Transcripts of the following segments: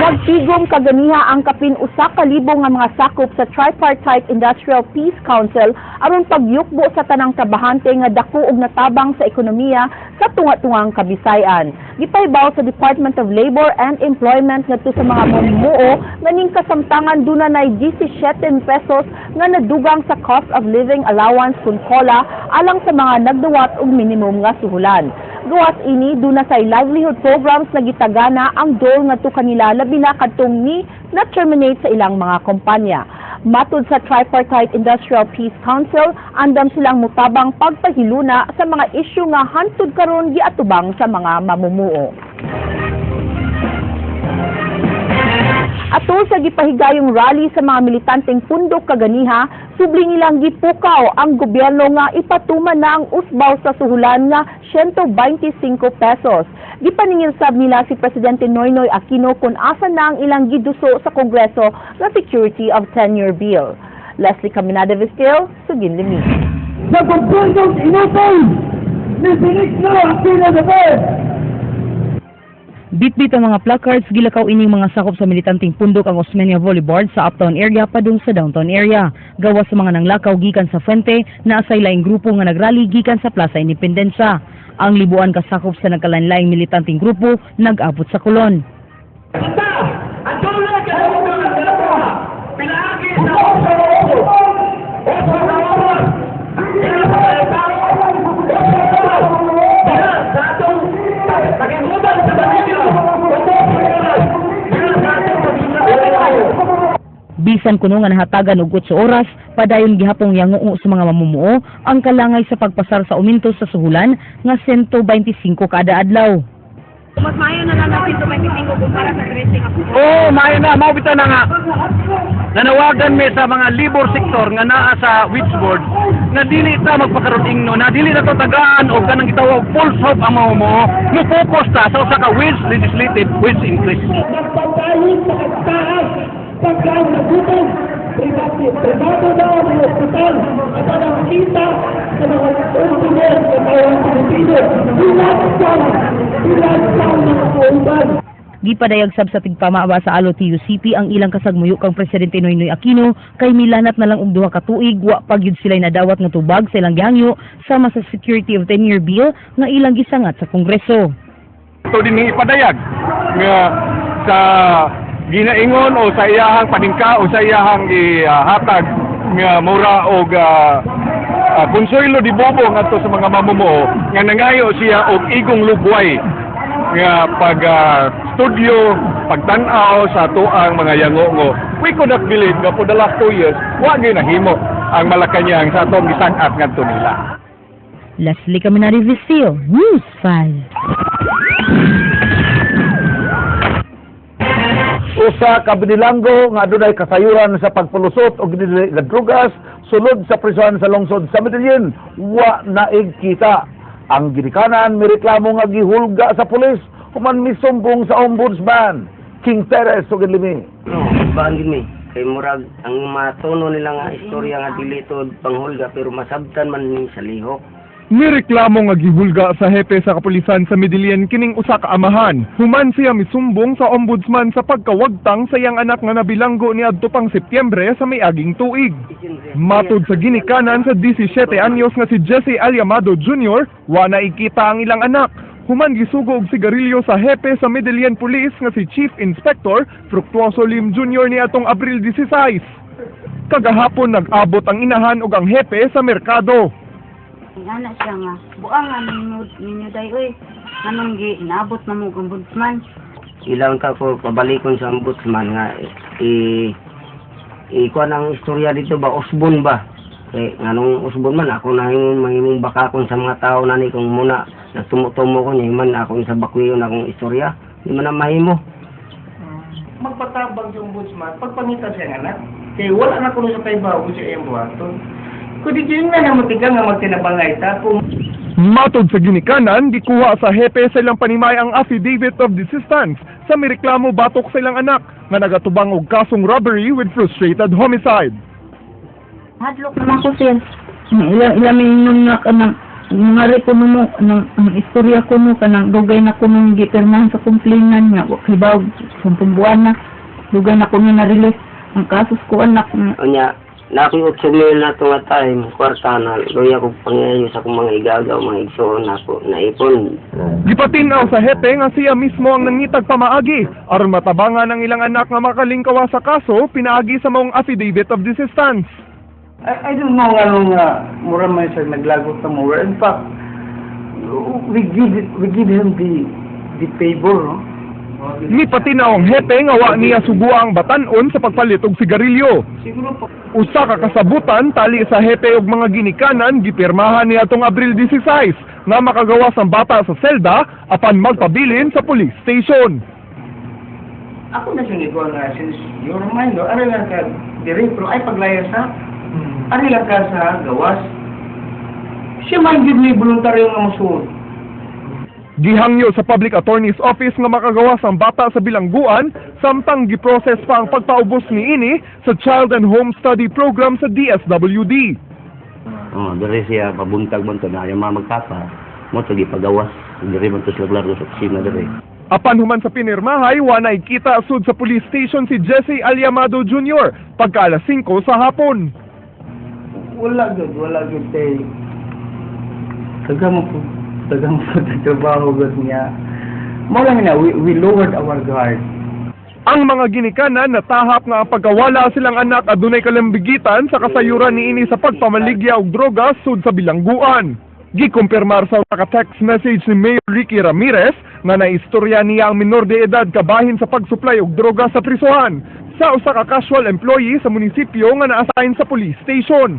Nagtigom kaganiha ang kapin 1,000 nga mga sakop sa Tripartite Industrial Peace Council aron pagyukbo sa tanang trabahante nga dako og natabang sa ekonomiya sa tunga-tungang Kabisayan. Gipahibaw sa Department of Labor and Employment ngadto sa mga mamumuo nga ning kasamtangan duna nay 17 pesos nga nadugang sa cost of living allowance kun COLA alang sa mga nagduwat og minimum nga suhulan. Gawas ini, duna say livelihood programs na gitagana ang DOLE ngadto kanila, labi na kadtong ni na-terminate sa ilang mga kumpanya. Matud sa Tripartite Industrial Peace Council, andam silang mutabang pagpahiluna sa mga isyu nga hantud karon giatubang sa mga mamumuo. Atol sa gipahigayong rally sa mga militanteng pundok kaganiha, subli nilang gipukaw ang gobyerno nga ipatuman na ang usbaw sa suhulan nga 125 pesos. Gipaningil sab nila si Presidente Noynoy Aquino kung asa na ang ilang giduso sa Kongreso nga Security of Tenure Bill. Leslie Caminada Vistil, Sugin Limi. Sa kumpundong inutol ni Benigno Aquino III. Bitbit ang mga placards, gilakaw ining mga sakop sa militanteng pundok ang Osmeña Boulevard sa uptown area padung sa downtown area. Gawas sa mga nanglakaw gikan sa Fuente, naasay laing grupo nga nagrally gikan sa Plaza Independencia. Ang libuan kasakop sa nagkalain-laing militanteng grupo nag-abot sa Colon. Bisan kuno nga nahatagan og 8 oras, padayon gihapong yangungo sa mga mamumuo ang kalangay sa pagpasar sa uminto sa suhulan nga 125 kada adlaw. Mas maayo na lang ang 125 kumpara sa 13 nga. Oo, maayo na. Mao bitaw na nga. Nanawagan mi sa mga labor sector nga naa sa wage board nga dili ta magpakaroon ingno, na dili na to tagaan og kanang gitawag false hope ang mamumuo. Mo-focus ta sa usa ka wage legislative wage increase. Nagpatayin sa kagtaas pagkaon na gutom, privado na ang mga ospital at ang nakita sa mga ultimate sa tawang Pilipino. Ilan mga kauban. Gipadayag sab sa tigpamaba sa ALO TUCP ang ilang kasagmuyo kang Presidente Noynoy Aquino kay milanat na lang og 2 ka tuig wa pa gyud sila'y nadawat nga tubag sa ilang gihangyo sama sa Security of Tenure Bill nga ilang gisangat sa Kongreso. Ito din ipadayag nga sa ginaingon o sa iyahang paningka o sa iyahang ihatag nga mura og konsuelo di bobo ngadto sa mga mamumuo nga nangayo siya og igong lubway nga pag studio, pagtan-aw sa atuang mga yangongo. We could not believe nga for the last 2 years wa gyud nahimo ang Malacañang sa atong gisang-at ngadto nila. Leslie Caminari Vistil, News 5. Usa ka binilanggo nga adunay kasayuran sa pagpulusot og dinili nga drugas sulod sa prison sa lungsod sa Medellin wa naig kita. Ang ginikanan mireklamo nga gihulga sa pulis human misumbong sa ombudsman. King Perez ug Limi. No, baan gid mi kay murag ang matuno nila nga istorya nga dili to panghulga pero masabtan man ni sa lihok. Nireklamo nga gihulga sa hepe sa kapulisan sa Medellin kining usa ka amahan. Human siya misumbong sa ombudsman sa pagkawagtang sa iyang anak nga nabilanggo niadto pang Setyembre sa miaging tuig. Matud sa ginikanan sa 17 anyos nga si Jesse Alyamado Jr., wa na ikita ang ilang anak. Human gisugo og sigarilyo sa hepe sa Medellin Police nga si Chief Inspector Fructuoso Lim Jr. niadtong Abril 16. Kagahapon nag-abot ang inahan ug ang hepe sa merkado. Ingana siya nga, buang nga ninyo day oy. Anong gi inaabot na mo og ombudsman? Ilang ka ko pabalikon sa ombudsman nga i kuan ang istorya dito ba usbon ba? Kay nganong usbon man ako na himong bakakon sa mga tao nani kung muna nagtumo-tumo ko niya man ako sa bakwiyon akong istorya, di man na mahimo. Magpatabang yung ombudsman pagpangita siya anak. Kay wala na kuno sa kaybaw kung siya iyang buhaton. Kundi yun na namutigang nga magtinabangay ta kung Matod sa ginikanan, gikuha sa hepe sa ilang panimay ang affidavit of desistance sa mireklamo batok sa ilang anak nga nagatubang og kasong robbery with frustrated homicide. Hadlok naman ko sir. Ila mingon nga kanang Mga ko mo nang ang istorya ko no, kanang dugay na ko nung gipirmahan sa complainant nga wa kibaw 10 buwan na, dugay na ko na na-release ang kasos ko, anak. Unya, na ako'y 8 mil na ito nga time, kwarta na, luya ko pangayo sa akong mga igagaw, mga igsoon ako, naipon. Gipatinaw sa hepe nga siya mismo ang nangitag pamaagi aron matabangan ang ilang anak nga makalingkawa sa kaso pinaagi sa maong affidavit of desistance. I don't know nga nung mura man siya naglagot na mo. In fact, we give him the favor, no? Mipatinaw ang hepe nga wa niya sugua ang batan-on sa pagpalit og sigarilyo. Siguro pa Usa ka kasabutan tali sa hepe og mga ginikanan, gipirmahan niya atong Abril 16 nga makagawas ang bata sa selda apan magpabilin sa police station. Ako na siyang ikaw na since you're mine, no? Ari lang ka dire, pero ay paglaya sa, ari lang ka sa gawas. Siya man gid ni voluntaryo nga mosuod. Gihangyo sa Public Attorney's Office nga makagawas ang bata sa bilangguan samtang giproses pa ang pagpaubos niini sa Child and Home Study Program sa DSWD. Oh, dire siya pabuntag man to na yung mga magpapa. Mo to gipagawas, dire man to sila largo sa opisina dire. Apan human sa pinirmahay, wa kita sud sa police station si Jesse Alyamado Jr. pagka alas 5 sa hapon. Wala gud kay taga mo po trabaho gud niya. Mo lang na we lowered our guard. Ang mga ginikanan natahap nga ang pagkawala silang anak adunay kalambigitan sa kasayuran niini sa pagpamaligya og droga sud sa bilangguan. Gikumpirmar sa naka-text message ni Mayor Ricky Ramirez nga naistorya niya ang minor de edad kabahin sa pagsuplay og droga sa prisuhan sa usa ka casual employee sa munisipyo nga na-assign sa police station.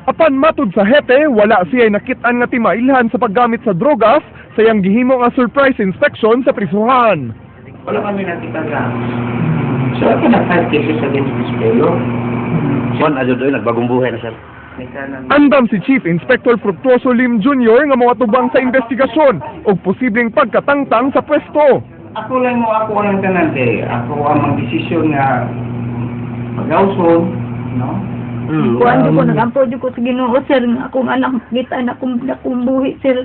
Apan matud sa hepe, wala siya nakit-an nga timailhan sa paggamit sa drogas sa iyang gihimo nga surprise inspection sa prisuhan. Wala kami nakita drugs. So I cannot file cases against this fellow. Juan adyo doy nagbagong buhay na sir. Andam si Chief Inspector Fructuoso Lim Jr. nga moatubang sa investigasyon og posibleng pagkatangtang sa pwesto. Ako lang mo ako ang tanan kay ako ang magdesisyon nga pagawson, no? Kuan ko, nagampo jud ko sa Ginoo, sir, nga akong anak kita na akong akong buhi, sir.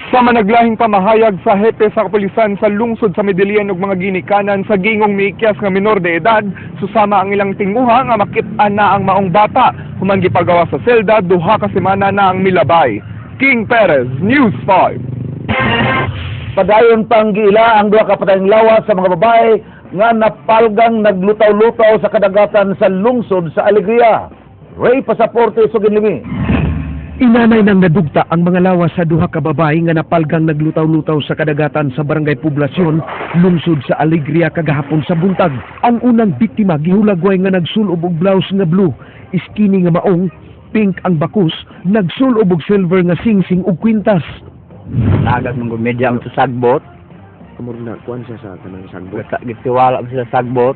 Sa managlahing pamahayag sa hepe sa kapulisan sa lungsod sa Medellin ug mga ginikanan sa gingong miikyas nga minor de edad, susama ang ilang tinguha nga makit-an na ang maong bata human gipagawa sa selda 2 ka semana na ang milabay. King Perez, News 5. Padayon pang giila ang duha ka patayng lawas sa mga babae nga napalgang naglutaw-lutaw sa kadagatan sa lungsod sa Alegria. Ray Pasaporte, Suginlimi. Inanay nang nadugta ang mga lawas sa duha ka babae nga napalgang naglutaw-lutaw sa kadagatan sa Barangay Poblasyon, lungsod sa Alegria kagahapon sa buntag. Ang unang biktima gihulagway nga nagsulob og blouse nga blue, skinny nga maong, pink ang bakus, nagsulob og silver nga singsing ug kwintas. Tagad mong gumedya ang sagbot. Amor na kuan siya sa kanang sagbot. Gitiwala sila sagbot.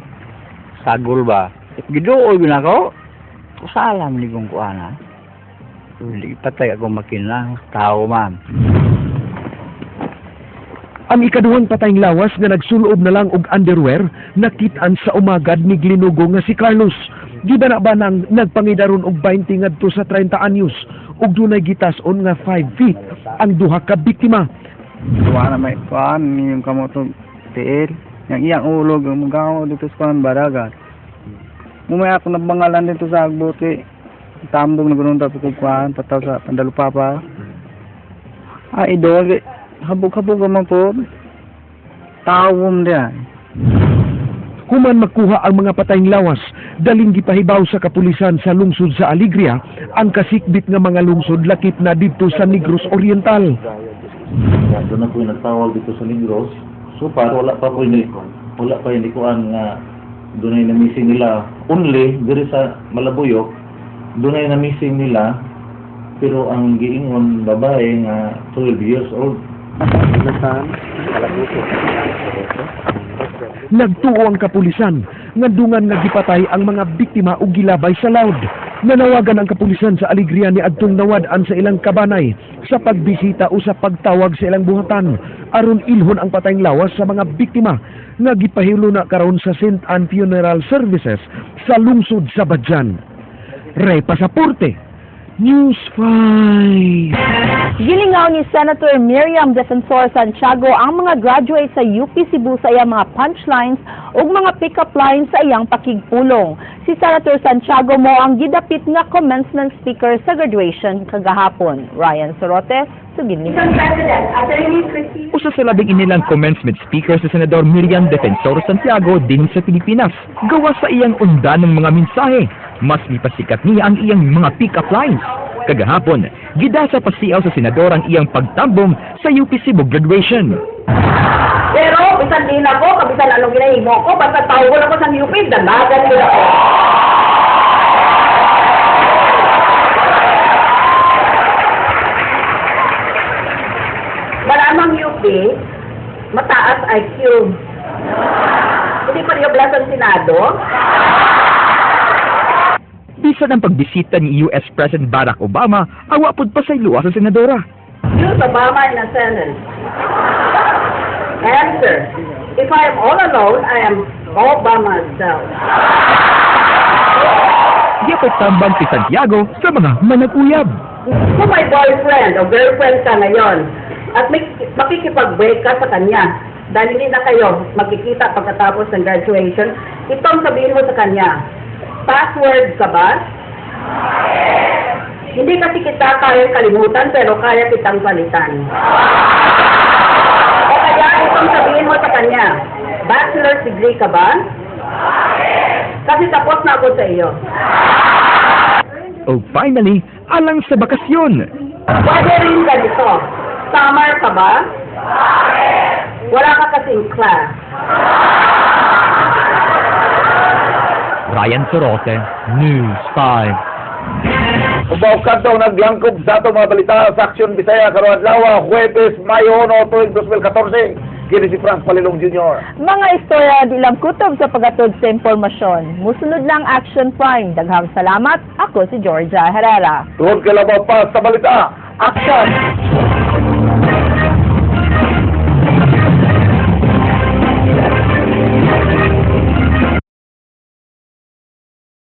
Sagol ba? Giduol gyud ako. Usala man kong kuana. Hindi patay ako makina, tao man. Ang ikaduhang patayng lawas nga nagsulob na lang og underwear nakit-an sa umagad ni Glinugo nga si Carlos. Giba na ba nang nagpangidaron og 20 ngadto sa 30 anyos ug dunay gitas-on nga 5 feet ang duha ka biktima. Kuha na may kuan yung kamo to tiil. Yang iyang ulo mugaw dito sa kuan baragat. Mumay ako nabangalan dito sa agbote. Tambog na ganun tapos kuan pataw sa Pandalupapa. Ah, idol habog-habog man po. Tawom diyan. Human makuha ang mga patayng lawas, daling gipahibaw sa kapulisan sa lungsod sa Alegria ang kasikbit nga mga lungsod lakip na didto sa Negros Oriental. Doon ako yung nagtawag dito sa Negros. So far, wala pa yung kuan nga doon ay na-missing nila. Only, diri sa Malabuyok, doon ay na-missing nila. Pero ang giingon babae nga 12 years old. Nagtuo ang kapulisan nga dungan nga gipatay ang mga biktima ug gilabay sa lawd. Nanawagan ang kapulisan sa Alegria ni adtong nawad-an sa ilang kabanay sa pagbisita o sa pagtawag sa ilang buhatan aron ilhon ang patayng lawas sa mga biktima nga gipahilo na karon sa St. Anne Funeral Services sa lungsod sa Badjan. Ray Pasaporte, News 5. Gilingaw ni Senator Miriam Defensor Santiago ang mga graduate sa UP Cebu sa iyang mga punchlines ug mga pick-up lines sa iyang pakigpulong. Si Senator Santiago mao ang gidapit nga commencement speaker sa graduation kagahapon. Ryan Sorote, sugid ni. Usa sa labing inilang commencement speaker si Senador Miriam Defensor Santiago din sa Pilipinas. Gawa sa iyang unda ng mga mensahe, mas mipasikat niya ang iyang mga pick-up lines. Kagahapon, gidasa pasiaw sa senador ang iyang pagtambong sa UP Cebu graduation. Pero, bisan din ako, kabisan anong ginahimo ko, basta tawgon ako sa UP, dalagan nila ako. Maramang UP, mataas IQ. Hindi pa niyo ang Senado. Bisan ang pagbisita ni US President Barack Obama, awa pud pasayloa sa senadora. Use Obama in a sentence. Answer. If I am all alone, I am Obama self. Gipay tambang si Santiago sa mga manag-uyab. Kung may boyfriend o girlfriend ka ngayon at may, makikipag-break ka sa kanya dahil hindi na kayo magkikita pagkatapos ng graduation, itong sabihin mo sa kanya, password ka ba? Hindi kasi kita kaya kalimutan pero kaya kitang palitan. O kaya itong sabihin mo sa kanya, bachelor's degree ka ba? Kasi tapos na ako sa iyo. O finally, alang sa bakasyon. Pwede rin ganito. Summer ka ba? Wala ka kasing class. Ryan Sorote, News 5. Ubaw kadto naglangkob sa atong mga balita sa Aksyon Bisaya karong adlaw, Huwebes, Mayo 1, tuig 2014. Kini si Frank Palilong Jr. Mga istorya di lang kutob sa pagatod sa impormasyon. Musunod lang Action Prime. Daghang salamat. Ako si Georgia Herrera. Tuhod kay labaw pa sa balita. Action!